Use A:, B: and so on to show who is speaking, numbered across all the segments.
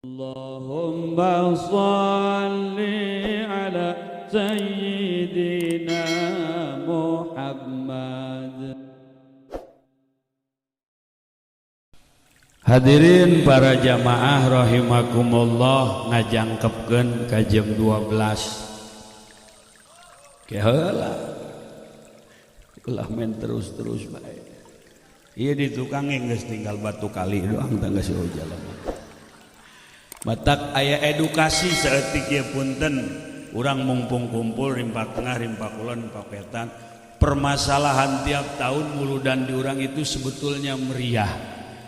A: Allahumma shalli ala sayyidina Muhammad.
B: Hadirin para jamaah rahimakumullah, ngajangkepkeun ka jam 12. Ke heula. Ulah main terus-terus bae. Ieu di tukang geus tinggal batu kali doang tangga si jalan. Matak aya edukasi saeutik ieu punten, urang mumpung kumpul rimpak tengah, rimpak kulon, rimpak wetan. Permasalahan tiap tahun muludan di urang itu sebetulnya meriah.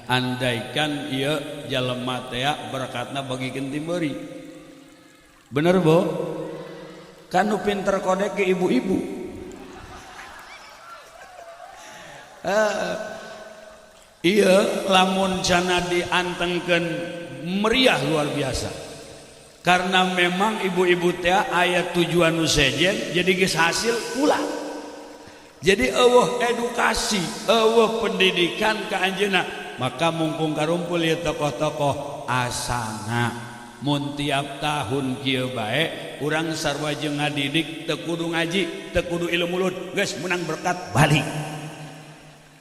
B: Andaikan ieu jalema tea berkatna bagikeun ti meuri. Bener Bu? Kan nu pinter kodek ke ibu-ibu. Iya lamun cana diantengkeun meriah luar biasa. Karena memang ibu-ibu teh aya tujuan nu sejen jadi geus hasil pulang. Jadi eueuh edukasi, eueuh pendidikan ka anjeunna, maka mungkung karumpul ieu tokoh-tokoh asana mun tiap tahun kieu bae urang sarua jeung ngadidik teu kudu ngaji, teu kudu ilmu mulut, geus menang berkat balik.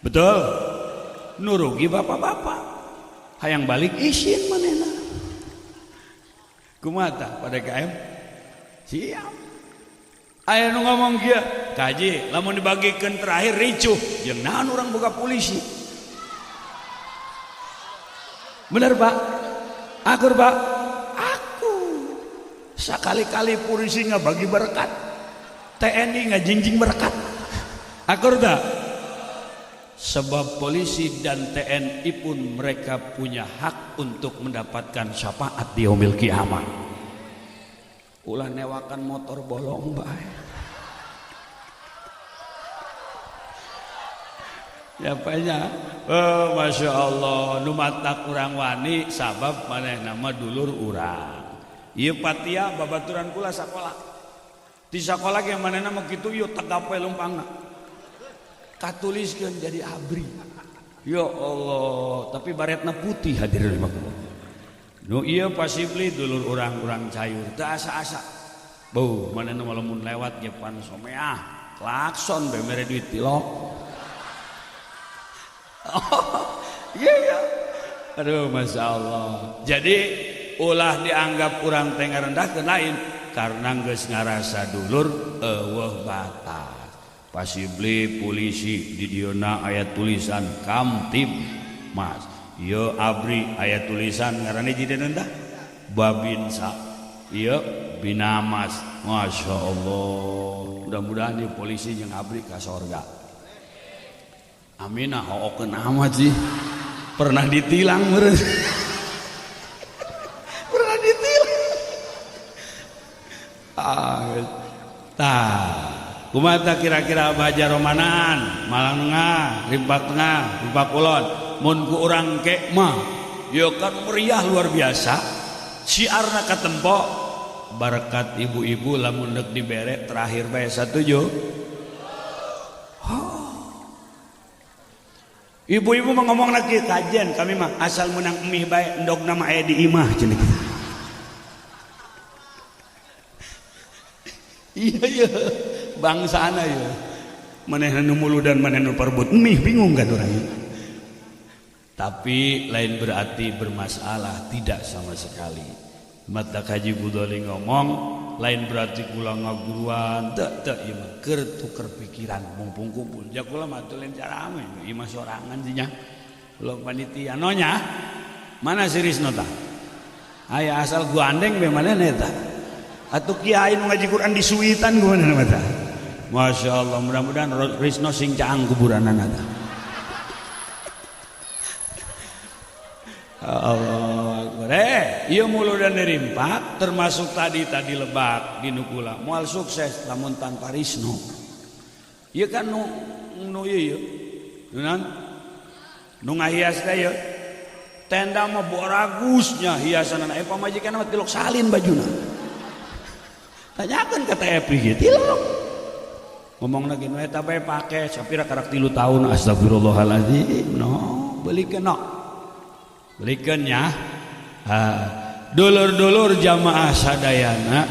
B: Betul? Nu rugi bapak-bapak hayang balik isin manehna. Kumaha tah pada KM? Siap. Aya nu ngomong kieu, kaji lamun dibagikeun terakhir ricuh, jeung naon urang boga polisi. Bener Pak? Akur Pak? Aku. Sakali-kali polisi ngabagi berkat, TNI ngajingjing berkat. Akur tak? Sebab polisi dan TNI pun mereka punya hak untuk mendapatkan syafaat di yaumil kiamat. Ulah newakan motor bolong bae. Ya banyak. Oh, Masya Allah, nu mata kurang wani sabab manehna mah dulur urang. Ieu patia babaturan kula sakola. Di sakola ge manehna mah kitu ieu tegap we lumpangna. Katuliskeun jadi abri. Ya Allah, tapi baretna putih hadirin rahimakumullah. Nu ieu pasibli dulur urang-urang cayur teu asa-asa. Beuh, manehna mah lamun lewat ge pan someah, klakson bae mere duit tilok. Iya iya. Aduh, Masya Allah. Jadi ulah dianggap urang teh ngarendahkeun lain karena geus ngarasa dulur eueuh batas. Pasibli polisi di dieuna aya tulisan Kamtib Mas. Ieu abri aya tulisan ngaranna jideuna tah Babinsa. Ieu Binamas. Masya Allah. Mudah-mudahan ieu polisi jeung abri ka sorga. Amin ah hookeun amat sih. Pernah ditilang meureun. Pernah ditilang. Ah, tah. Kumaha kira-kira baja romanan, Malang Tengah, Rimpak Tengah, Rimpak Kulon, mun ku urang ke mah, ieu kan meriah luar biasa. Siarna katempo berkat ibu-ibu lamun deuk dibere terakhir bae satuju. Ibu-ibu mah ngomong lagi kajian kami mah asal menang mie bae endogna mah aya di imah cenah kitu. Iya iya bangsana ya. Manehna nu muludan manehna nu parebut mie bingung kan urang. Tapi lain berarti bermasalah, tidak sama sekali. Mata Haji Budoli ngomong lain berarti kula ngaguruan teu teu ieu mah keur tuker pikiran mumpung kumpul. Ja kula mah teu lain carame ieu mah sorangan sih nya. Kula panitia no nya. Mana si Risno tah? Aya asal gandeng be manehna eta. Atuh kiai nu ngaji Quran disuwitan ku manehna mah tah. Masya Allah, mudah-mudahan Risno sing caang kuburanana tah. Allah Akbar. Ieu muludan dirimpak termasuk tadi lebak di nu kula moal sukses lamun tanpa Risno. Ieu kan nu nu ieu nu naon? Nu ngahias teh ieu. Tenda mah boragusnya hiasanana pamajikan mah tilok salin bajuna. Tanyakeun ka Teh Epi ge tilok. Ngomong lagi nu eta bae pake sapira karak 3 tahun astagfirullahalazim. No, belikeun no. Belikeun nya. Dulur-dulur jamaah sadayana,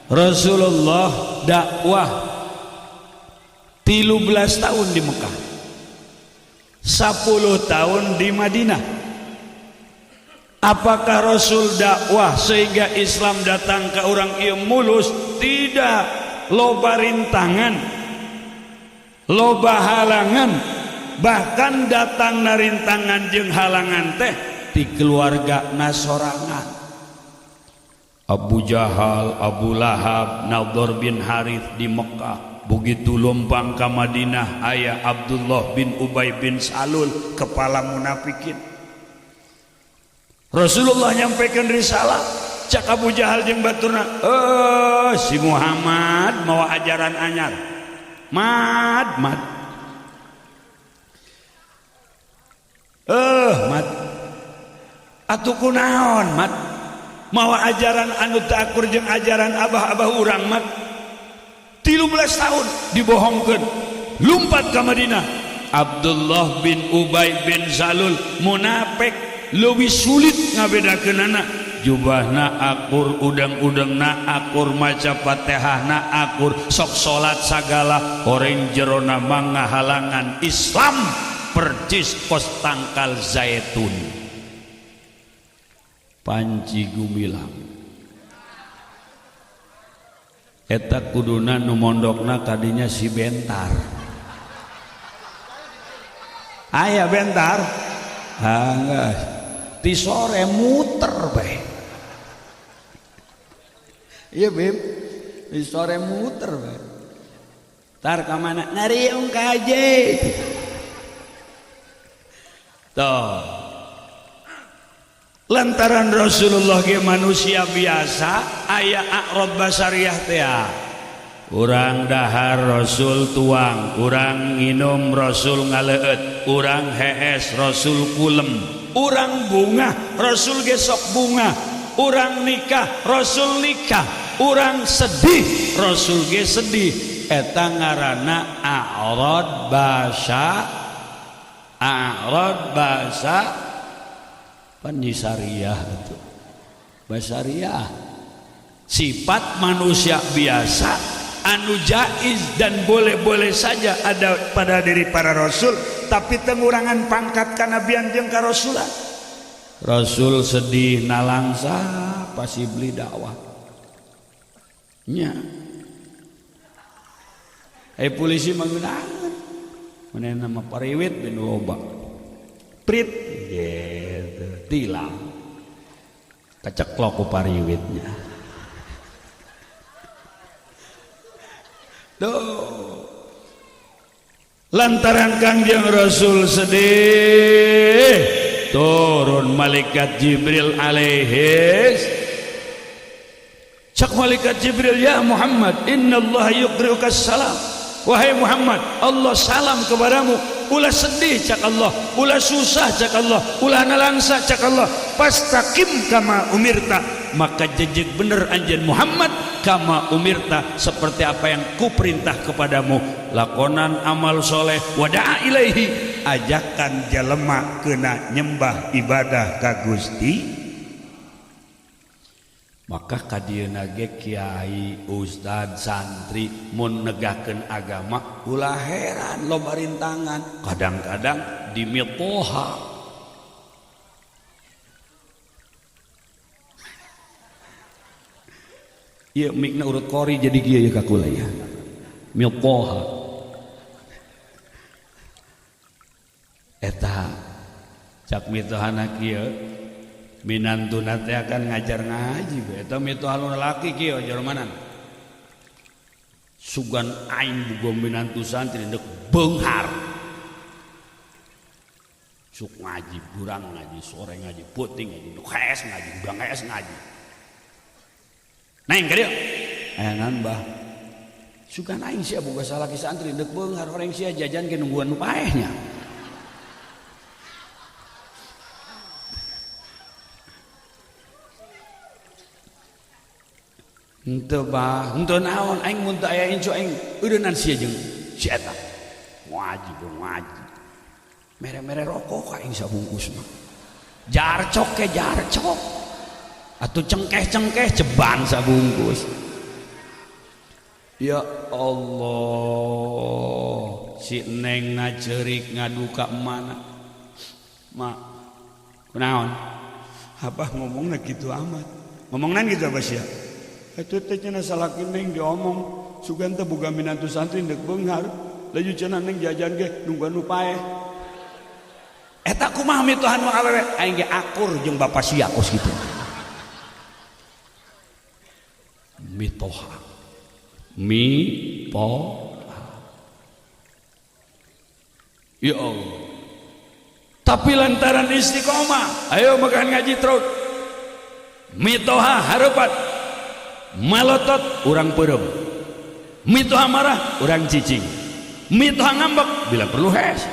B: Rasulullah dakwah 13 tahun di Mekah, 10 tahun di Madinah. Apakah Rasul dakwah sehingga Islam datang ke orang ieu mulus? Tidak. Loba rintangan, loba halangan, bahkan datang narintangan jeung halangan teh di keluarga nasorangan. Abu Jahal, Abu Lahab, Nadhr bin Harith di Mekah. Begitu lompang ke Madinah aya Abdullah bin Ubay bin Salul, kepala munafikin. Rasulullah nyampaikan risalah, cak Abu Jahal jeung baturna, si Muhammad mawa ajaran anyar. Mad mad. Mad. Atuh kunaon mad? Mawa ajaran anu teu akur jeung ajaran abah-abah urang mad. 13 tahun dibohongkeun, lumpat ka Madinah. Abdullah bin Ubay bin Salul munafik, leuwih sulit ngabedakeunana. Jubahna akur, udang-udangna akur, maca Fatihahna akur, sok salat sagala, horeng jerona mangahalangan Islam percis kos tangkal zaitun. Panji Gumilang eta kuduna nu mondokna kadinya si Bentar. Aya Bentar, ah, ti sore muter bae. Iya Bim, ti sore muter bae. Tar ka mana? Ngariung ka aje. Tuh. Lantaran Rasulullah ge manusia biasa, aya a'rad basariah teh. Urang dahar Rasul tuang, urang nginum Rasul ngaleueut, urang hees Rasul kulem, urang bunga Rasul ge sok bunga, urang nikah Rasul nikah, urang sedih Rasul ge sedih. Eta ngaranna a'rad basa, a'rad basa penyisariah itu. Basariah sifat manusia biasa anu jaiz dan boleh-boleh saja ada pada diri para rasul, tapi tengurangan pangkat kanabian jeung karasulan. Rasul sedih nalangsa pasti beli dakwah nya. Polisi manggunakeun manehna mah pariwit bin loba prit gitu tilang keceklok ku pariwitnya. Tuh. Lantaran Kangjeng Rasul sedih, turun malaikat Jibril alaihis. Cak malaikat Jibril, ya Muhammad, innallaha yuqri'uka salam. Wahai Muhammad, Allah salam kepadamu. Ulah sedih cak Allah, ulah susah cak Allah, ulah nalangsa cak Allah. Pastaqim kama umirta, maka jejeg bener anjeun Muhammad kama umirta, seperti apa yang kuperintah kepadamu. Lakonan amal soleh, wada'a ilaihi, ajakan jelema kena nyembah ibadah ka Gusti. Maka kadieuna ge kiai, ustad, santri mun negakeun agama ulah heran loba rintangan, kadang-kadang dimitoha. Ieu mikna urut kori jadi kieu ya kakula ya. Mitoha. Eta cak mitohana kieu minantuna teh akan ngajar ngaji bae. Eta mitoha nu lalaki kieu jermanan. Sugan aing boga minantu santri deuk beunghar. Sok ngaji, burang ngaji, sore ngaji, peuting ngaji, nu hees ngaji, udang hees ngaji. Neng ka dieu. Aya naon bah? Sugan aing sia boga salaki santri deuk beunghar, horeng sia jajan ge nungguan nu paehnya. Henteu bah, henteu naon aing mun teu aya incu aing eureunnan sia jeung si eta. Ngaji ngaji. Mere-mere rokok ka aing sabungkus mah. Jarcok ke jarcok. Atuh cengkeh-cengkeh ceban sabungkus. Ya Allah, si Neng ngaceurik ngaduka mana? Mak, kunaon? Abah ngomongna kitu amat. Ngomongna gitu apa sia? Eta teh cenah salaki Neng diomong, sugan teh boga minantu santri deuk beunghar. Laju cenah Neng jajan ge nungguan nu paeh. Eta kumaha mitohan nu awewe? Aing ge akur jeung bapa sia kos kitu. Mitoha. Mitoha. Ya Allah. Tapi lantaran istiqomah, ayo makan ngaji terus. Mitoha harepat, malotot urang peureum. Mitoha marah urang cicing. Mitoha ngambek bila perlu hes.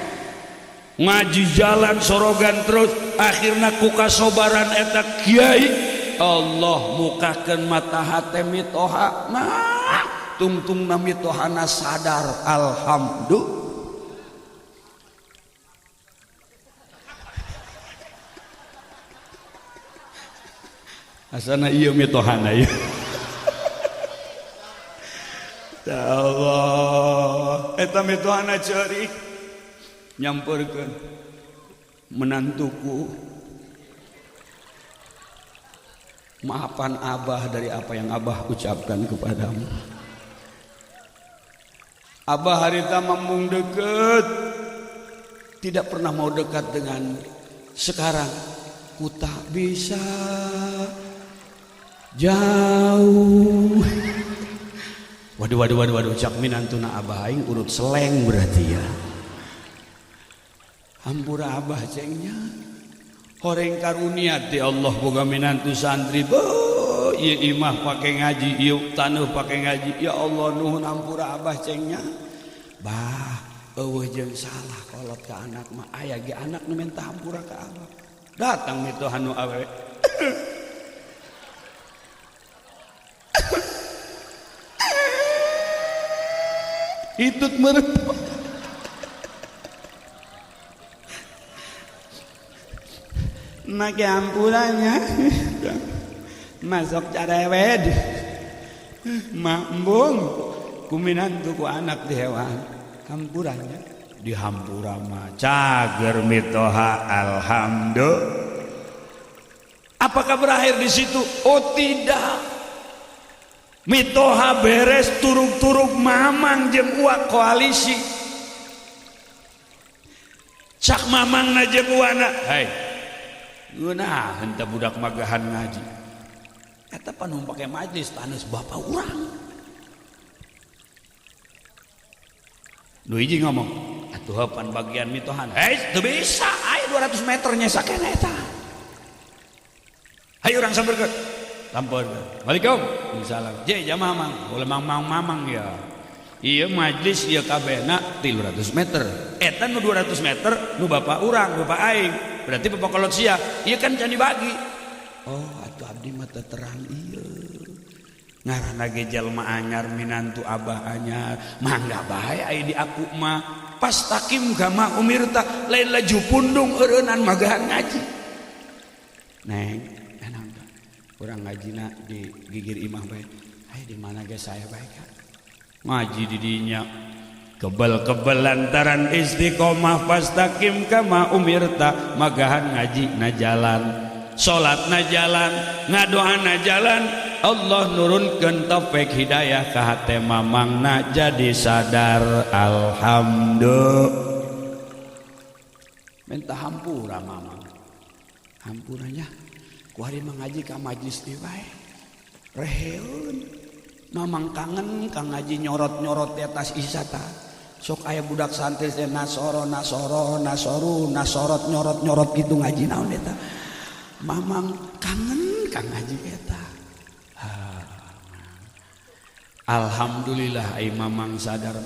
B: Ngaji jalan sorogan terus, akhirna ku kasobaran eta kiai Allah mukakeun mata hate mitoha. Nah, tungtungna mitohana sadar alhamdulillah. Asana ieu mitohana ieu. Ya Allah, eta mitohana ceurik nyamperkeun menantuku. Maafkan abah dari apa yang abah ucapkan kepadamu. Abah harita mambung deket, tidak pernah mau dekat dengan sekarang. Ku tak bisa jauh. Waduh waduh waduh waduh, cak minantuna abah aing urut seleng berarti ya. Hampura abah cengnya. Horeng karunia ti Allah boga minantu santri. Beuh, ieu imah pake ngaji, ieu taneuh pake ngaji. Ya Allah nuhun hampura abah cengnya. Bah, eueuh jeung salah kolot ka anak mah aya ge anak nu minta hampura ka abah. Datang mitohan nu awewe. Itut meureun. Make ampurannya masuk carewed mambung kuminantu ku anak di hewan hampurannya dihampura mah cager mitoha alhamdulillah. Apakah berakhir di situ? Oh tidak. Mitoha beres turuk-turuk mamang jeung uak koalisi. Cak mamang na jeung uana, hei ngeunah henteu budak magahan ngaji. Eta pan pake majlis tanes bapak urang. Nu hiji ngomong, atuh pan bagian mitohan. Hei, teu bisa, aya 200 meter nyesakeun eta. Hayu urang samperkeun. Samperkeun. Waalaikum. Salam. Je jamaah mang, boleh mang-mang ya. Ieu majlis ieu kabehna 300 meter. Eta nu 200 meter nu bapak urang, bapak aing. Berarti bapak kolot sia, ieu kan can dibagi. Oh, atuh abdi mah teu terang ieu. Ngaranna ge jalma anyar minantu abah anyar, mangga bae aya di aku mah. Pastakim kama umirta, lain laju pundung eureunnan magahan ngaji. Neng, enak teh. Urang ngajina di gigir imah bae. Aya di mana ge saya bae ka. Ngaji di dinya. Kebel-kebel lantaran istiqomah pastakim kama umirta, magahan ngaji na jalan, salat na jalan, ngadoa na jalan. Allah nurunkeun taufik hidayah ka hate mamangna jadi sadar alhamdulillah. Minta hampura mamang, hampuranya kuari mengaji ka majlis ieu bae reheun. Mamang kangen ka ngaji nyorot-nyorot di atas isata. Sok aya budak santri teh nasoro nasoro nasoru nasorot nyorot nyorot gitu ngaji naon eta. Mamang kangen ka ngaji eta. Alhamdulillah ai mamang sadar.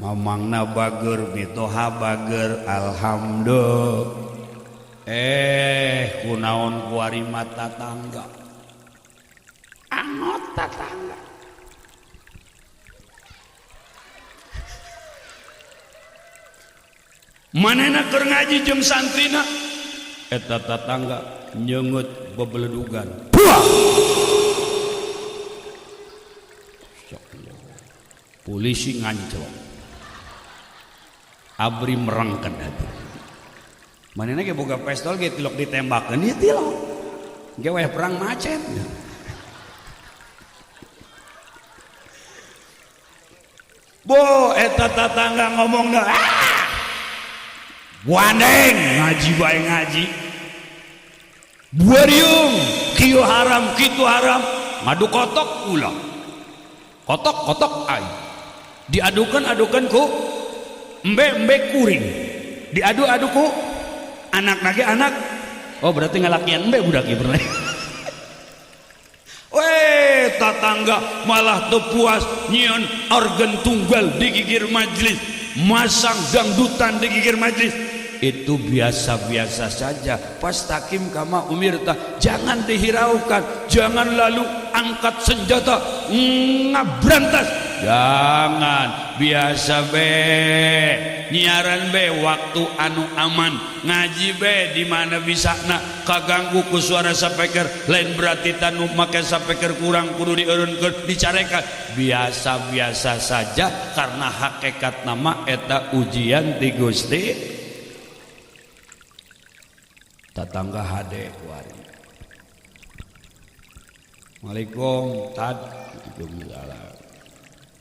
B: Mamangna bager mitoha bager alhamdulillah. Kunaon kuari mata tangga. Angot tatangga. Manehna keur ngaji jeung santrina eta tatangga nyeungeut bebeledugan. Polisi nganclok. Abri merengken hati. Manehna ge boga pistol ge tilok ditembakeun ieu tilok. Ge weh perang macet. Bo eta tatangga ngomongna, ah! Buandeng ngaji bae ngaji. Buariung kieu haram kitu haram, ngadu kotok ulah. Kotok-kotok ai. Diadukan-adukan ku embe-embe kuring. Diadu-adu ku anak lagi anak. Oh berarti ngalakian embe budak ieu berarti. Weh tatangga malah teu puas nyieun organ tunggal di gigir majelis, masang dangdutan di gigir majelis. Itu biasa-biasa saja. Fastaqim kama umirta, jangan dihiraukan, jangan lalu angkat senjata ngabrantas. Jangan, biasa be nyiaran be waktu anu aman, ngaji be di mana bisa na kaganggu ku suara sapeker, lain berarti tanu make sapeker kurang kudu dieurunkeun dicarekan. Biasa-biasa saja karena hakikat nama eta ujian ti Gusti. Tatangga hade kuari. Waalaikum tad. Waalaikumsalam.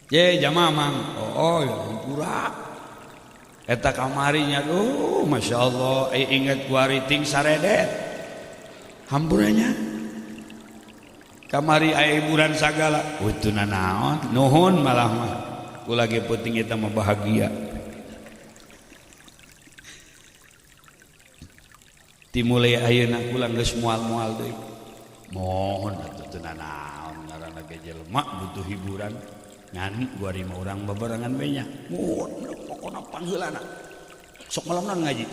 B: Ye jamaah mang. Oh, ya hampura. Eta kamarinya tuh Masya Allah, inget kuari ting saredet. Hampuranya. Kamari aya hiburan sagala. Utuh nanaon, nuhun malah mah. Ku lagi penting eta mah bahagia. Timulai ayeuna kula geus mual-mual deui. Mohon atuh teu nanaon ngaranna ge jelema butuh hiburan. Ngan gua lima urang bebarengan we nya. Mohon pokona pangheulana. Sok malamna ngaji.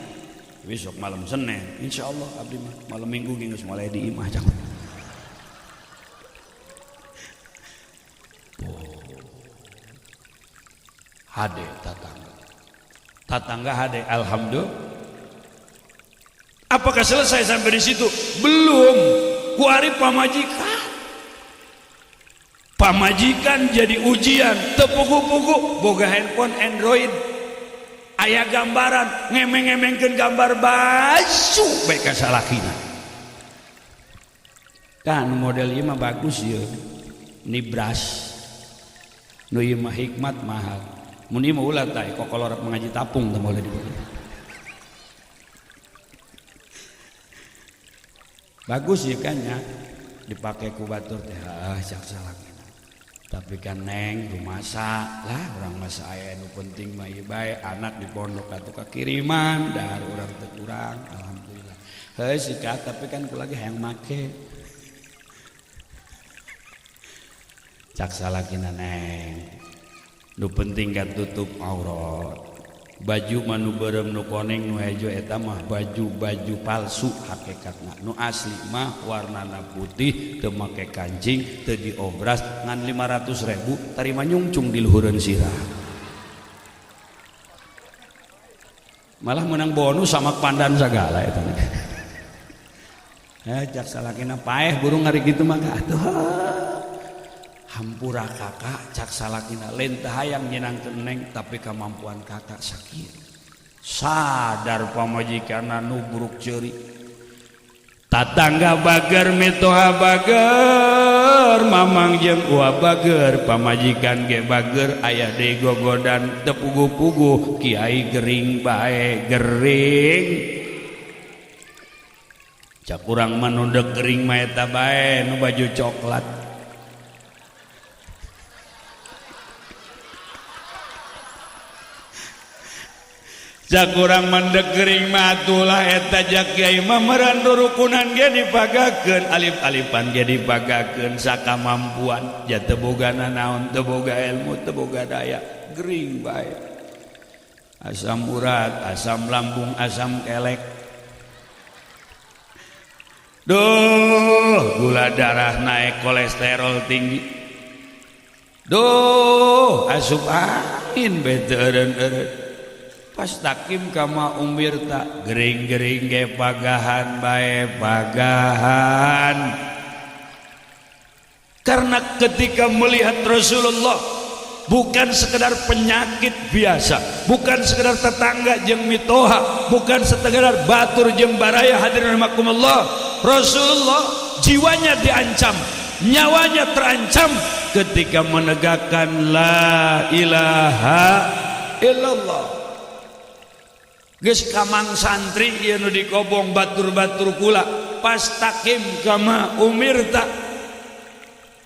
B: Besok malam Senin insyaallah abdi mah malam Minggu ge geus mulai di imah jangan. Oh. Hade tatangga. Tatangga hade alhamdulillah. Apakah selesai sampai di situ? Belum. Kuari pamajikan. Pamajikan jadi ujian, tepugu-pugu boga handphone Android. Aya gambaran, ngemeng-ngemengkeun gambar baju bae ka salakina. Kan model ieu mah bagus ieu. Nibras. Nu ieu mah hikmat mahal. Mun ieu mah ulah tah kokolor mengaji tapung teh boleh dibeli. Bagus ya kan ya dipakai ku batur teh cak salakina. Tapi kan neng rumasa lah urang masa aya nu penting mah ieu bae anak di pondok atuh kakiriman dahar urang teu kurang alhamdulillah. Heuh sikat tapi kan ku lagi hayang make. Cak salakina neng nu penting kan tutup aurat. Baju mah nu beureum nu koneng nu hejo eta mah baju-baju palsu hakikatna. Nu asli mah warnana putih teu make kancing teu diobras ngan 500.000 tarima nyungcung di luhureun sirah. Malah menang bonus sama pandan sagala eta. Cak salakina paeh burung ngari kitu mah atuh. Hampura kakak cak salakina lain teu hayang nyenangkeun neng tapi kemampuan kakak sakieu. Sadar pamajikanna nubruk ceuri. Tatangga bager mitoha bager mamang jeung uwa bager pamajikan ge bager aya deui gogodan teu puguh-puguh kiai gering bae gering. Cak urang mah nu deuk gering mah eta bae nu baju coklat. Cak urang mandek gering mah atulah eta jak kiai mah meureun rukunan ge dipagakeun alif-alifan ge dipagakeun sakamampuan ja teu boga nanaon teu boga ilmu teu boga daya gering bae. Asam urat, asam lambung, asam kelek. Duh, gula darah naik, kolesterol tinggi. Duh, asup angin bae teu eureun-eureun. Fastaqim kama umirta, gering-gering ge pagahan bae pagahan. Karena ketika melihat Rasulullah bukan sekedar penyakit biasa, bukan sekedar tetangga jeung mitoha, bukan sekedar batur jeung baraya, hadirin rahimakumullah. Rasulullah jiwanya diancam, nyawanya terancam ketika menegakkan la ilaha illallah. Geus kamang santri ieu nu dikobong batur-batur kula, fastaqim kama umirta,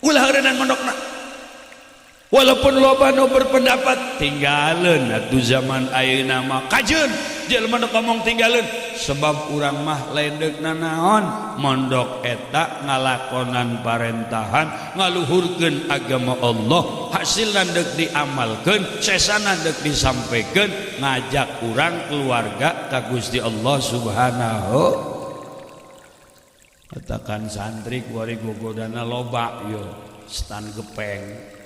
B: ulah heureunang mondokna. Walaupun loba nu berpendapat tinggalin atuh zaman ayeuna mah kajeun jelema nu ngomong tinggalin, sebab urang mah lain deuk nanaon, mondok eta ngalakonan parentahan, ngaluhurkeun agama Allah, hasilna deuk diamalkeun, sesana deuk disampaikan, ngajak urang keluarga ka Gusti Allah Subhanahu. Katakan santri kuari gogodana loba yo stan gepeng.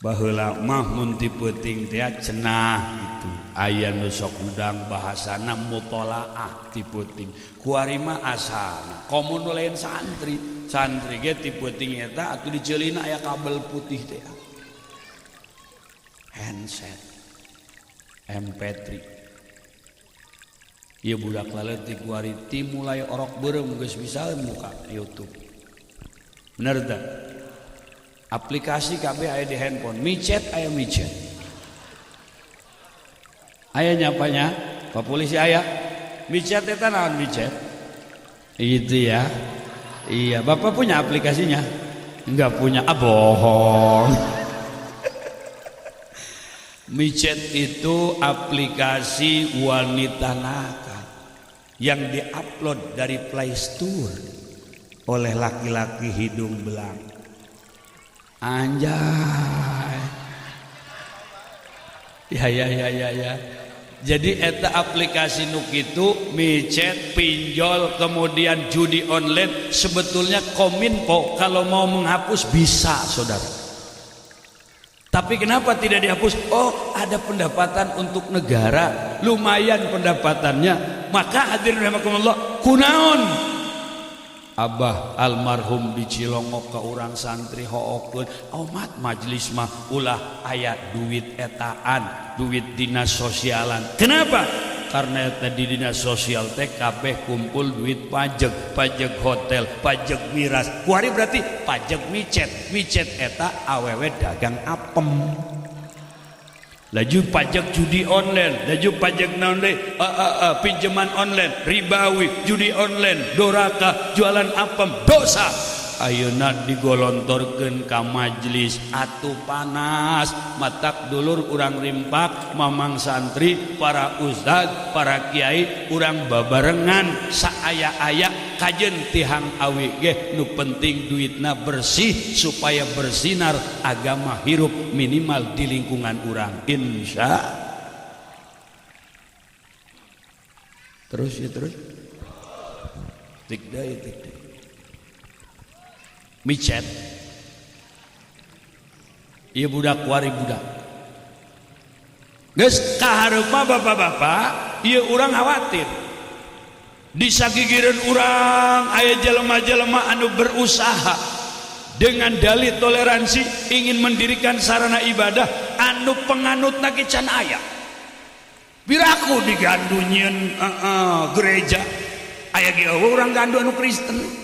B: Baheula mah mun ti peuting teh cenah gitu, aya nu sok udang bahasana mutolaah ti peuting. Kuari mah asana komo nu lain santri, santri ge ti peuting eta atuh diceulina aya kabel putih teh, handset MP3. Ieu budak laletik kuari ti mulai orok beureum geus bisa muka YouTube, bener teh? Aplikasi kabeh aya di handphone, micet aya micet. Aya nyapanya, Pak polisi aya. Micet eta naon micet? Itu ya. Iya, Bapak punya aplikasinya? Enggak punya. Ah, bohong. Micet itu aplikasi wanita nakal yang diupload dari Play Store oleh laki-laki hidung belang. Anjay. Ya ya ya ya ya. Jadi eta aplikasi nuk itu micet, pinjol, kemudian judi online, sebetulnya Kominfo kalau mau menghapus bisa, saudara. Tapi kenapa tidak dihapus? Oh, ada pendapatan untuk negara, lumayan pendapatannya. Maka hadirin rahimakumullah, kunaon Abah almarhum di Cilongok ke urang santri hookeun omat majelis mah ulah aya duit etaan, duit dinas sosialan. Kenapa? Karena eta di dinas sosial teh kabeh kumpul duit pajak, pajak hotel, pajak miras. Kuari berarti pajak micet, micet eta awewe dagang apem. Laju pajak judi online, laju pajak naon deui, pinjaman online, ribawi, judi online, doraka, jualan apem, dosa. Ayeuna digolontorkeun ka majelis atuh panas, matak dulur urang rimpak, mamang santri, para ustad, para kiai, urang babarengan saaya-aya kajen tihang awi ge nu penting duitna bersih supaya bersinar agama hirup minimal di lingkungan urang, insya. Terus ya terus tik deui tik deui micet ieu budak kuari budak geus kahareup mah bapak-bapak ieu urang khawatir di sagigireun urang aya jelema-jelema anu berusaha dengan dalih toleransi ingin mendirikan sarana ibadah anu penganutna ge can aya. Piraku digandu nyieun gereja aya ge eueuh urang gandu anu Kristen.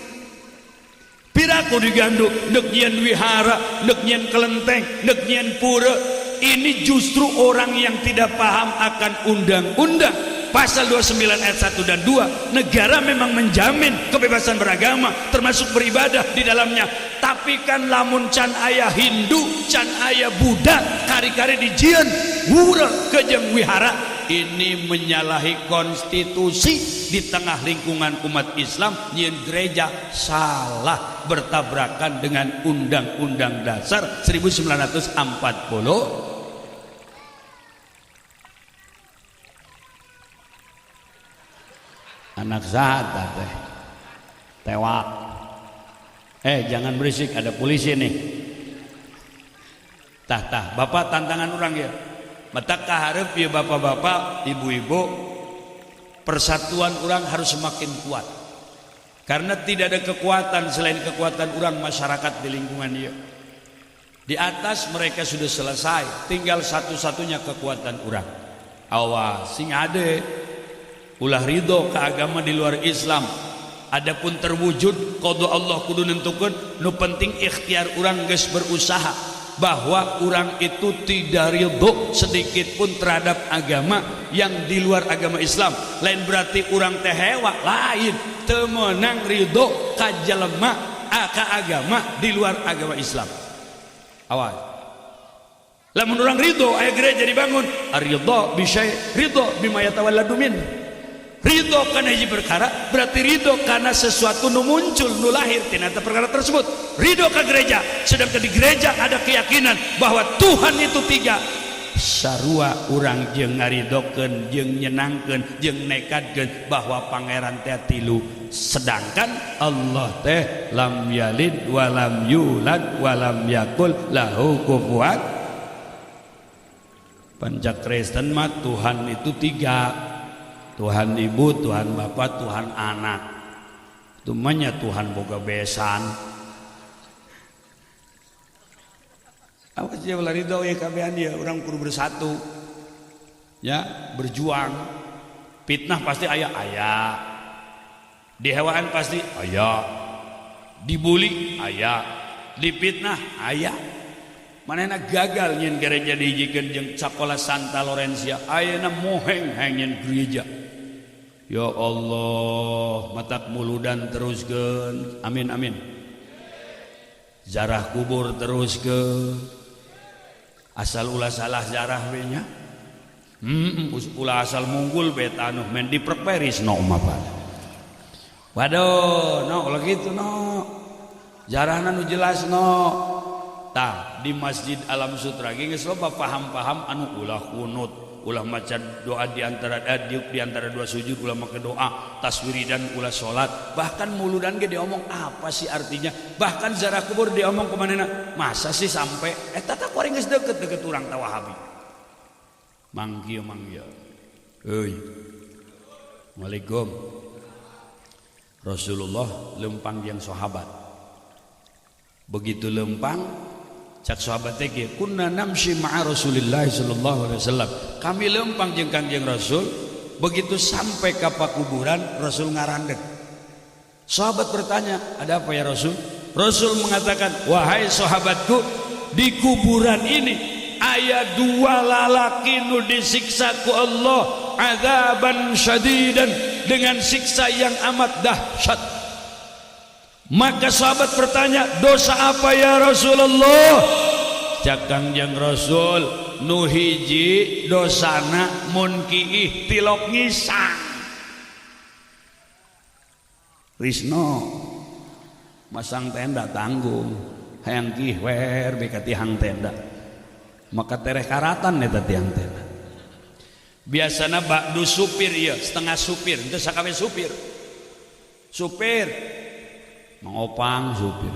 B: Piraku digandu deuk nyieun wihara, deuk nyieun kelenteng, deuk nyieun pura. Ini justru orang yang tidak paham akan undang-undang. Pasal 29 ayat 1 dan 2, negara memang menjamin kebebasan beragama termasuk beribadah di dalamnya. Tapi kan lamun can aya Hindu, can aya Buddha, kari-kari dijieun pura kejeng wihara, ini menyalahi konstitusi. Di tengah lingkungan umat Islam nyieun gereja salah, bertabrakan dengan Undang-Undang Dasar 1940. Anak saha teh tewak. Jangan berisik, ada polisi nih. Tah tah, bapak tantangan orang ya. Mata kaharep ya bapak-bapak, ibu-ibu, persatuan orang harus semakin kuat. Karena tidak ada kekuatan selain kekuatan orang masyarakat di lingkungan dia. Di atas mereka sudah selesai, tinggal satu-satunya kekuatan orang. Awas, sing ade ulah ridho ke agama di luar Islam. Adapun terwujud qada Allah kudu nentukeun, nu penting ikhtiar urang geus berusaha bahwa orang itu tidak ridho sedikit pun terhadap agama yang di luar agama Islam. Lain berarti urang teh hewa, lain teu meunang ridho ka jelema ka agama di luar agama Islam. Awas. Lamun urang ridho aya gereja dibangun, ridho bisyai ridho bima yatawalladu min. Ridho karena hiji perkara berarti ridho karena sesuatu nu muncul nu lahir tina eta perkara tersebut. Ridho ke gereja, sedangkan di gereja ada keyakinan bahwa Tuhan itu tiga. Sarua urang jeung ngaridokeun jeung nyenangkeun jeung nekadkeun bahwa pangeran teh tilu, sedangkan Allah teh lam yalid wa lam yulad wa lam yakul lahu kufuwan. Pancak Kristen mah Tuhan itu tiga. Tuhan Ibu, Tuhan Bapak, Tuhan Anak. Tumanya Tuhan boga besan. Awas ya ulah ridho ya kabehan dia, orang kudu bersatu. Ya, berjuang. Fitnah pasti aya aya. Dihewaan pasti aya. Dibuli aya. Dipitnah aya. Manehna gagal nyin gereja dihijikeun jeung sakola Santa Lorencia. Ayeuna moheng hayang nyin gereja. Ya Allah, matak muludan teruskeun. Amin amin. Zarah kubur teruskeun. Asal ulah salah zarah we nya. Ulah asal munggul be tanuh men diperperis no mah. Waduh, no ulah kitu no. Zarahna nu jelas no. Tah di Masjid Alam Sutra ge geus loba paham-paham anu ulah kunut, ulah maca doa di antara di antara dua sujud, ulah make doa, taswiridan ulah salat, bahkan muludan ge diomong apa sih artinya, bahkan zarah kubur diomong kumanehna, masa sih sampai eta tah kuring geus deket-deket urang ta Wahabi. Mangkieu mangkieu. Euy. Waalaikum. Rasulullah lempang jeung sahabat. Begitu lempang cak sahabat teh kieu, kunna namshi ma'a Rasulillah sallallahu alaihi wasallam. Kami lempang jeung Kangjeng Rasul, begitu sampai ka pakuburan Rasul ngarandeg. Sahabat bertanya, ada apa ya Rasul? Rasul mengatakan, wahai sahabatku, di kuburan ini aya dua lalaki nu disiksa ku Allah azaban syadidan, dengan siksa yang amat dahsyat. Maka sahabat bertanya, dosa apa ya Rasulullah? Cak Kangjeng Rasul, nu hiji dosana mun kiih tilok ngisang. Risno masang tenda tanggung, hayang kiih wer beka tihang tenda. Maka tereh karatan eta tiang tenda. Biasana bakdu supir ieu, setengah supir, henteu sakawe supir. Supir mengopang supir.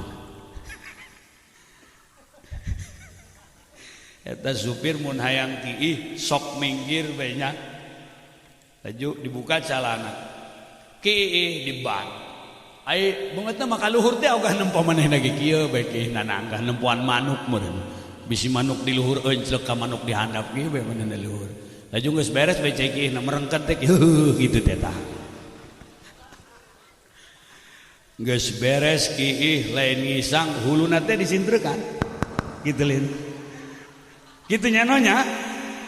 B: Eta supir mun hayang kiih sok minggir bae nya. Laju dibuka calana. Kiih di ban. Ai beungeutna mah ka luhur teh ogah nempo manehna ge kieu bae kiihna nanggah nempoan manuk meureun. Bisi manuk di luhur enclek ka manuk di handap kieu bae manehna luhur. Laju geus beres bae cai kiihna merengket teh heuh kitu teh tah. Geus beres kiih lain ngisang huluna teh disintrekan kitu lin kitu nya nonya.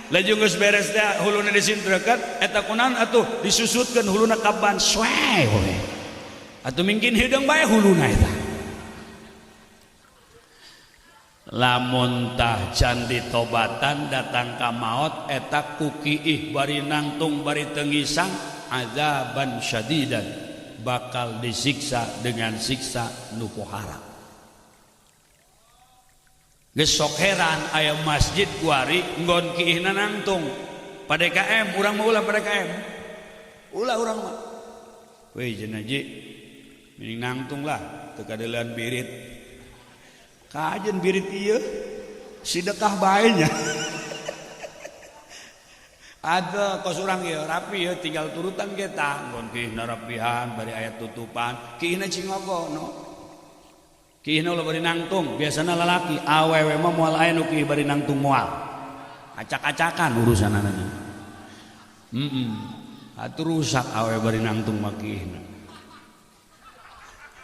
B: Laju geus beres teh huluna disintrekan eta kunaon atuh disusutkeun huluna ka ban soe we atuh mungkin hideung bae huluna eta. Lamun tah can ditobatan datang ka maot eta ku kiih bari nangtung bari teu ngisang azaban syadidan, bakal disiksa dengan siksa nu pohara. Geus sok heran aya masjid kuari nggon kiihna nangtung. Pa DKM urang mah ulah pa DKM. Ulah urang mah. Weh cenah ji mending nangtung lah teu kadeulean birit. Kajen birit ieu sidekah bae nya. Ada kos urang ya rapi ya tinggal turutan kita nggon kihna rapihan bari aya tutupan kihna cingogo no kihna ulah bari nangtung biasana lalaki awewe mah moal aya nu kih bari nangtung moal acak-acakan urusanana atuh rusak awewe bari nangtung mah kihna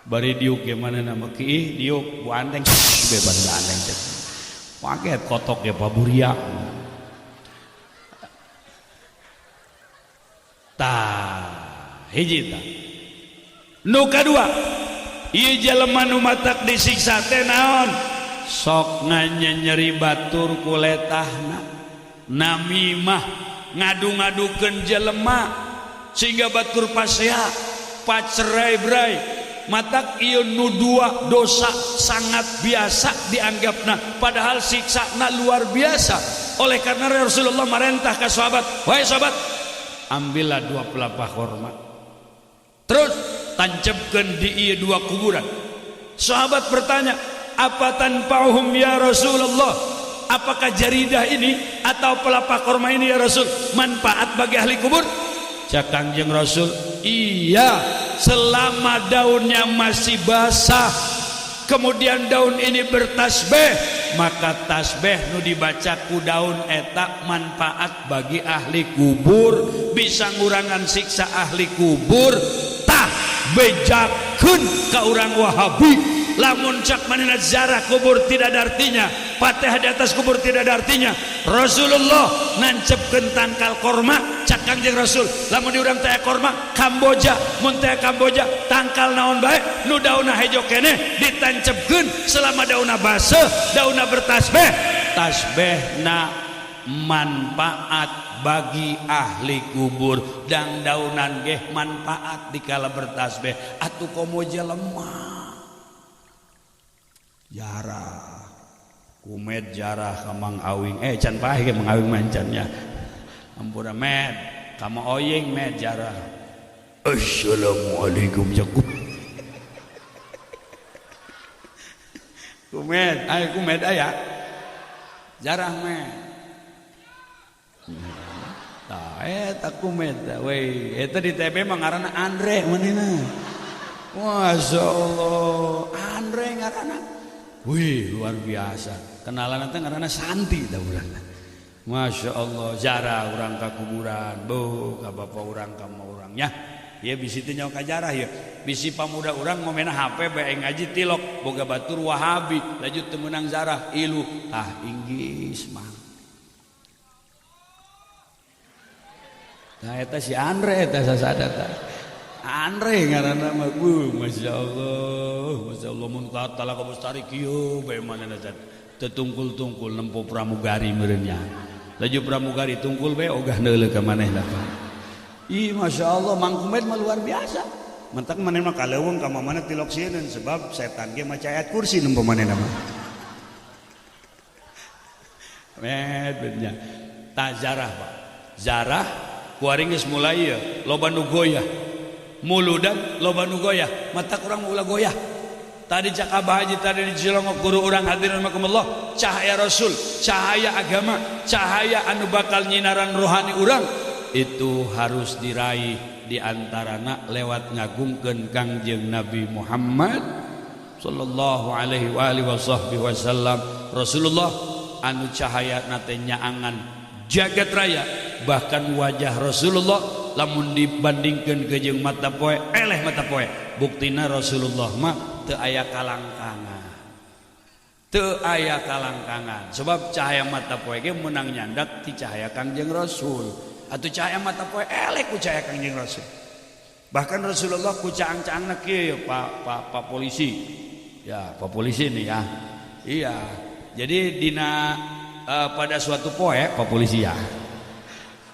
B: bari diuk ge manehna mah kiih diuk bu anteng bebas anteng teh paket kotok ge paburia. Tah hiji tah nu kadua ieu jelema nu matak disiksa teh naon sok nganyenyeri batur ku letahna namimah ngadu-ngadukeun jelema sehingga batur pasea pacerai-berai matak ieu nu dua dosa sangat biasa dianggapna padahal siksana luar biasa. Oleh karena Rasulullah marentah ka sahabat, wahai sahabat, ambillah dua pelepah korma terus tancapkan di iya dua kuburan. Sahabat bertanya, apa tanfa'uhum ya Rasulullah, apakah jaridah ini atau pelepah korma ini ya Rasul manfaat bagi ahli kubur? Cak Kangjeng Rasul, iya, selama daunnya masih basah kemudian daun ini bertasbih, maka tasbih nu dibaca ku daun eta manfaat bagi ahli kubur, bisa ngurangan siksa ahli kubur. Tah bejakeun ka urang Wahabi lamun cak manehna ziarah kubur tidak ada artinya, Fatihah di atas kubur tidak ada artinya. Rasulullah nancepkeun tangkal korma, cak Kangjeng Rasul lamun di urang teh korma Kamboja, mun teh Kamboja tangkal naon bae nu daunna hejo keneh ditancepkeun selama daunna baseuh, daunna bertasbih, tasbihna manfaat bagi ahli kubur dan daunan geh manfaat dikala bertasbih. Atuh komo jelema jarah kumet jarah ka Mang Awing, can paeh ge Mang Awing mancannya ampura med ka Mang Oying med jarah. Assalamualaikum jaku kumet aya kumet aya jarah med tah eta kumet we eta di TB mah ngaranna Andre manehna. Masyaallah Andre ngaranna. Wih luar biasa kenalan teh ngaranna Santi tah urang. Masya Allah jarah urang ka kuburan beuh ka bapa urang ka ma urang nya ieu bisi teh nyaho ka jarah ieu bisi pamuda urang ngomena HP bae ngaji tilok boga batur Wahabi laju teu meunang jarah ilu tah inggis mah. Tah eta si Andre eta sasada tah Andre ngaranna mah Masya Allah Masya Allah mun ka talaga bestari kieu bae manehna teu tungkul-tungkul nempo pramugari meureun nya laju pramugari tungkul bae ogah neuleuh ka manehna. Ih Masya Allah Mang Kumet mah luar biasa mentak manehna mah kaleuweung ka mamana tilok sieun sebab setan ge maca ayat kursi nempo manehna mah met nya tah jarah Pak jarah kuaring geus mulai ye loba nu goyah muludan loba nu goyah mata kurang ulah goyah. Tadi cak Abah Haji tadi di Cilongok guru urang hadirin rahimakumullah, cahaya Rasul, cahaya agama, cahaya anu bakal nyinaran rohani urang itu harus diraih di antarana lewat ngagungkeun Kangjeng Nabi Muhammad sallallahu alaihi wa alihi wasallam. Rasulullah anu cahaya teh nyaangan jagat raya, bahkan wajah Rasulullah lamun dibandingkeun ke jeung mata poe eleh mata poe. Buktina Rasulullah mah teu aya kalangkangan, teu aya kalangkangan sebab cahaya mata poe ge meunang nyandak ti cahaya Kangjeng Rasul. Atuh cahaya mata poe eleh ku cahaya Kangjeng Rasul. Bahkan Rasulullah ku caang-caangna kieu Pak Pak Pak polisi ya, Pak polisi nih ya. Iya, jadi dina pada suatu poe Pak polisi ya.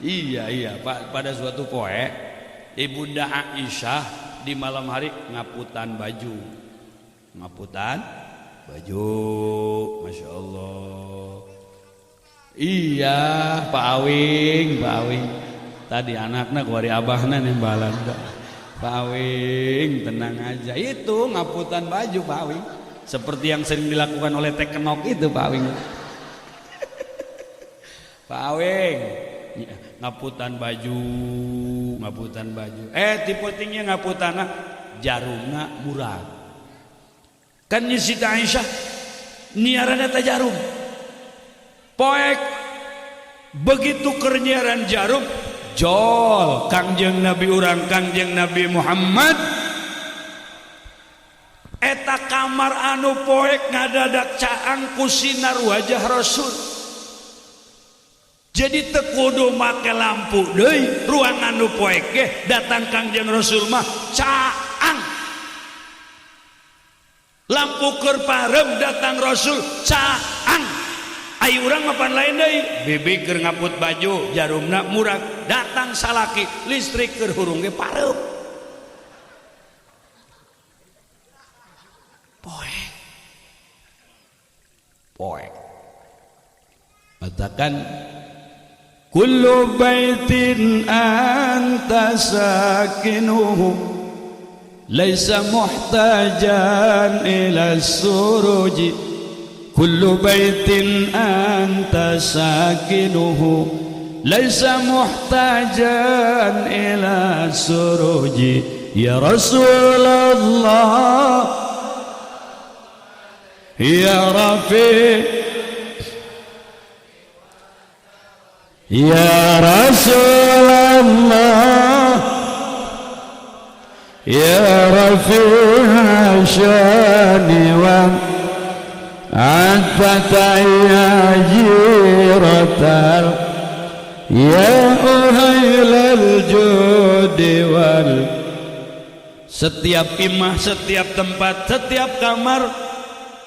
B: Iya iya Pak, pada suatu poe Ibunda Aisyah di malam hari ngaputan baju, ngaputan baju, Masya Allah. Iya Pak Awing, Pak Awing tadi anaknya kuari abahna nembalan Pak Awing tenang aja itu ngaputan baju Pak Awing seperti yang sering dilakukan oleh Tekenok itu Pak Awing. Pak Awing Ngaputan baju, ngaputan baju. Tiputingnya ngaputana jarumna murah. Kan Siti Aisyah nyiaran eta jarum. Poek begitu keur nyiaran jarum jol Kangjeng Nabi urang Kangjeng Nabi Muhammad eta kamar anu poek ngadadak caang ku sinar wajah Rasul. Jadi teu kudu make lampu deui ruangan nu poek ge datang Kangjeng Rasul mah caang. Lampu keur parem datang Rasul caang. Ai urang mah pan lain deui, bibi keur ngaput baju jarumna murag datang salaki listrik keur hurung ge parem. Poek. Poek. Katakan kullu baitin anta sakinuhu laisa muhtajan ila suruji kullu baitin anta sakinuhu laisa muhtajan ila suruji ya Rasulullah ya Rafi ya Rasulullah ya Rafi'a syani wa atata ya jiratal ya uhailal judi wal. Setiap imah, setiap tempat, setiap kamar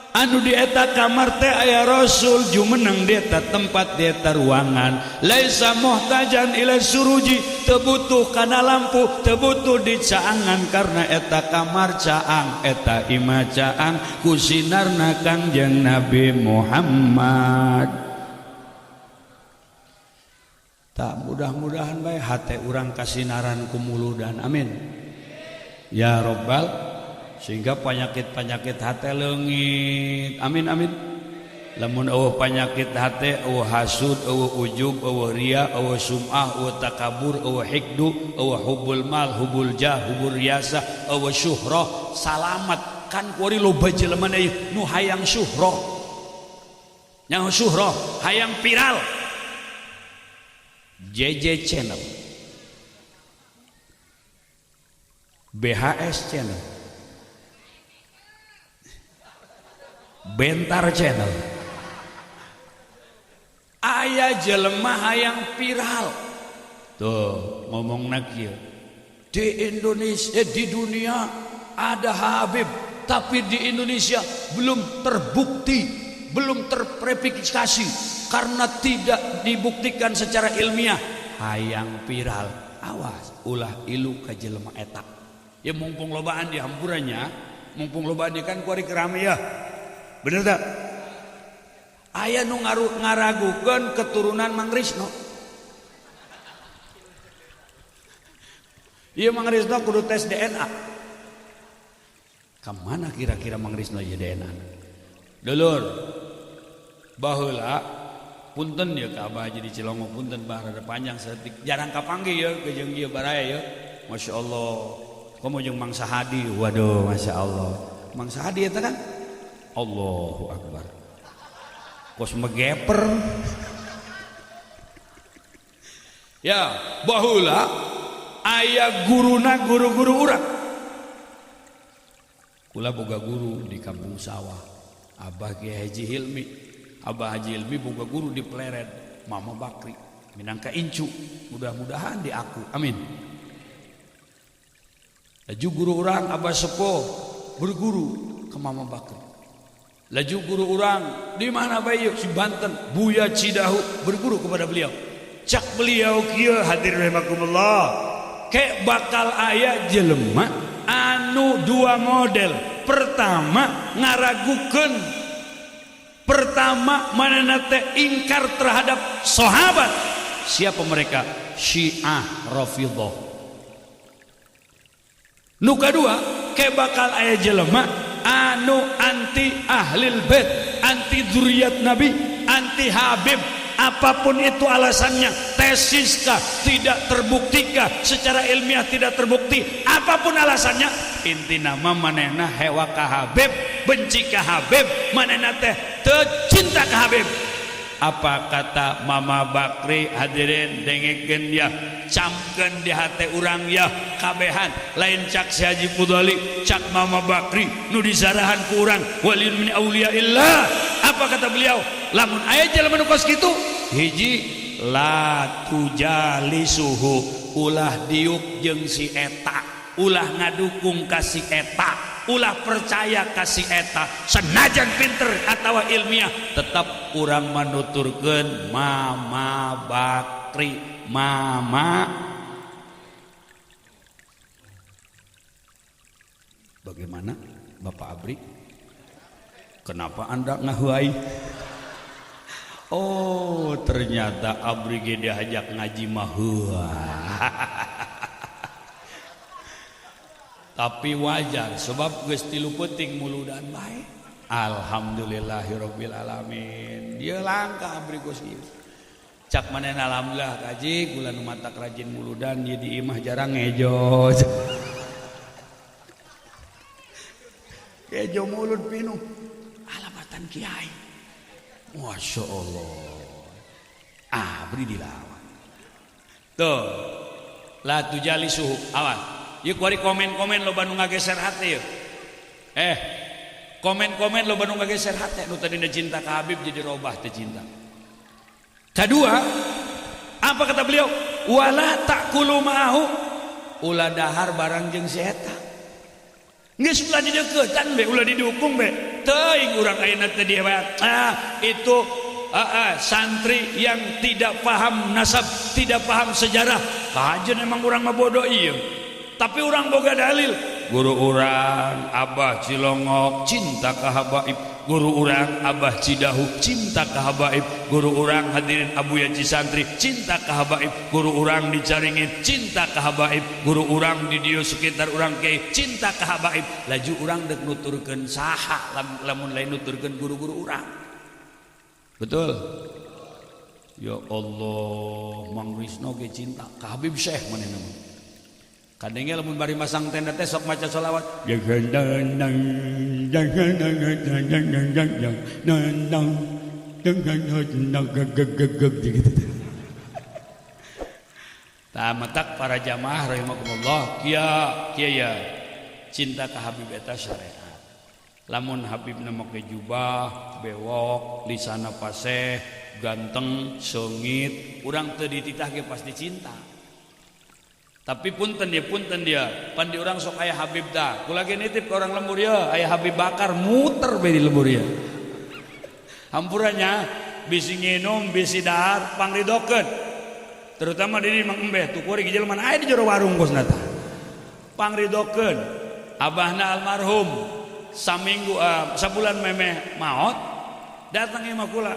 B: anu di eta kamar teh aya Rasul jumeneng di eta tempat di eta ruangan laisa muhtajan ila suruji teu butuh kana lampu teu butuh dicaangan karena eta kamar caang eta imah caang ku sinarna Kangjeng Nabi Muhammad. Tak mudah-mudahan bae hate urang kasinaran ku muludan, amin ya robbal, sehingga penyakit-penyakit hate leungit, amin amin. Lamun eueuh penyakit hate, eueuh hasud, eueuh ujub, eueuh riya, eueuh sum'ah, eueuh takabur, eueuh hikdu, eueuh hubul mal, hubul jah, hubul riasa, eueuh syuhrah, salamat. Kan kuari loba jelema nu hayang syuhrah, nyaho syuhrah, hayang viral. JJ Channel, BHS Channel, Bentar Channel. Aya jelema hayang viral. Tuh ngomongna kieu. Di Indonesia, di dunia ada Habib, tapi di Indonesia belum terbukti, belum terverifikasi karena tidak dibuktikan secara ilmiah. Hayang viral, awas ulah ilu ka jelema eta. Ya mumpung lobaan di hampurannya, mumpung lobaan di kan kuari kerame ya. Bener tak? Aya nu ngaragukeun keturunan Mang Risno. Ieu Mang Risno kudu tes DNA. Ka mana kira-kira Mang Risno ieu DNA? Dulur, baheula punten ya ka Abah Haji di Cilongok, punten bah rada panjang saeutik, jarang kapanggih ya ke jeung ieu baraya ya. Masya Allah. Komo jeung Mang Sahadi, waduh Masya Allah. Mang Sahadi eta kan? Allahu Akbar. Kos megeper. Ya, baheula aya guruna guru-guru urang. Kula boga guru di kampung sawah. Abah Kiai Haji Hilmi. Abah Haji Hilmi boga guru di Pleret, Mama Bakri, minangka incu. Mudah-mudahan di aku. Amin. Laju guru urang Abah Sepuh berguru ke Mama Bakri. Laju guru urang di mana bae si Banten, Buya Cidahu berguru kepada beliau. Cak beliau kieu hadir rahimakumullah. Kek bakal aya jelema anu dua model. Pertama ngaragukeun, pertama manehna teh ingkar terhadap sahabat. Siapa mereka? Syiah Rafidhah. Nu kadua kek bakal aya jelema anu anti ahlil bait, anti dzurriyyat nabi, anti habib, apapun itu alasannya, Tesiskah, tidak terbuktikah, secara ilmiah tidak terbukti, apapun alasannya, inti nama manehna hewa ka Habib, benci ka Habib, manehna teh teu cinta ka Habib. Apa kata Mama Bakri, hadirin dengekeun ya, camkeun di hate urang ya, kabehan lain cak si Haji Fudhali, cak Mama Bakri nu disarahan ku urang waliun min auliyaillah. Apa kata beliau? Lamun aya jelema nu kos kitu, hiji, la tujalisuhu, ulah diuk jeung si eta, ulah ngadukung ka si eta, ulah percaya ka si eta, senajan pinter atawa ilmiah tetap urang manuturkeun Mama Bakri. Mama, bagaimana Bapak Abri? Kenapa Anda ngahuai? Oh, ternyata Abri ge diajak ngaji mah. Tapi wajar sebab geus tilu peuting muludan bae. Alhamdulillahirabbil alamin. Dia langka Abri geus ieu. Cak manehna alhamdulillah kaji kula nu matak rajin muludan ieu di imah jarang ngejo. Ngejo mulut pinuh. Alamatan kiai. Masya Allah. Abri dilawan. Tuh. La tujalisuhu. Awas. Yuk kuari komen-komen loba nu ngageser hate yeuh. Komen-komen loba nu ngageser hate nu tadina cinta ka Habib jadi robah teh cinta. Kedua, apa kata beliau? Wala ta'kulu ma'ahu, ulah dahar barang jeung si eta. Geus ulah dideuketan be, ulah didukung be. Teuing urang ayeuna teh dihebat. Ah, itu santri yang tidak paham nasab, tidak paham sejarah. Kajen emang urang mah bodoh ieu. Tapi orang boga dalil. Guru urang Abah Cilongok cinta ka habaib, guru urang Abah Cidahu cinta ka habaib, guru urang hadirin Abuya Cisantri cinta ka habaib, guru urang di Caringin cinta ka habaib, guru urang di dieu sekitar urang kiai cinta ka habaib. Laju urang deuk nuturkeun saha lamun lain nuturkeun guru-guru urang. Betul? Ya Allah, Mang Risno ge cinta ka Habib Syekh manehna mah. Kadangnya lamun bari masang tenda teh sok maca sholawat. Gitu. Tah matak para jamaah rahimakumullah, kia kia ya cinta ka Habib eta syariat. Lamun Habibna make jubah, bewok, lisana paseh, ganteng, seungit, urang teu dititah ge pasti cinta. Tapi punten dia, pan di orang sok aya Habib dah. Kula ge nitip ke orang lembur ya, aya Habib Bakar muter be di lembur ya. Hampurannya bisi nginum, bisi dahar, pangridokeun. Terutama di Mang Embeh tuh kuari jelema aya di jero warung kosna tah. Pangridokeun. Abahna almarhum saminggu sabulan memeh maot datang imah kula.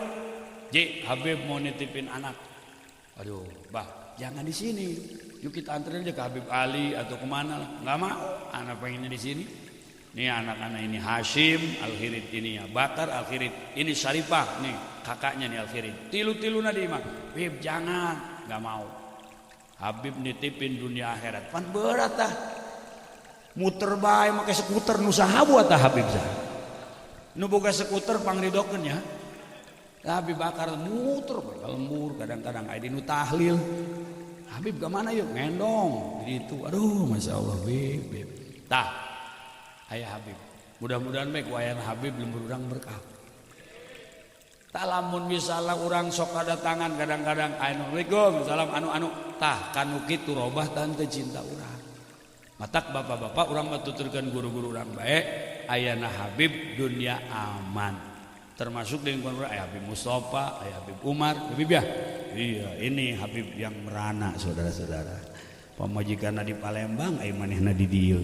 B: Ji, Habib mau nitipin anak. Aduh, bah, jangan di sini. Yuk kita anterin aja ke Habib Ali atau kemana lah. Nggak mau, anak pengennya di sini. Nih anak-anak ini Hashim Al-Khirid, ini ya Bakar Al-Khirid, ini Syarifah nih kakaknya nih Al-Khirid. Tilu-tilu nadi mah, Habib jangan, nggak mau. Habib nitipin dunia akhirat. Pan berat ah. Muter bae make skuter nu saha buat tah Habib sah. Nu boga skuter pangridokeun ya. Habib Bakar muter bae lembur kadang-kadang aya di nu tahlil. Habib ke mana yuk? Ngendong gitu. Aduh, masya Allah, Bib, Bib. Tah, ayah Habib. Mudah-mudahan baik wayan Habib lembur urang berkah. Tah lamun misalnya urang sok datangan kadang-kadang, assalamualaikum, salam anu-anu. Tah kanu kitu robah tante cinta urang. Matak bapak-bapak urang mah tuturkeun guru-guru urang bae, ayana Habib dunia aman. Termasuk di lingkungan urang ayah Habib Mustafa, ayah Habib Umar, Habib ya. Iya, ini Habib yang merana saudara-saudara. Pamajikanna di Palembang, aya manehna di dieu.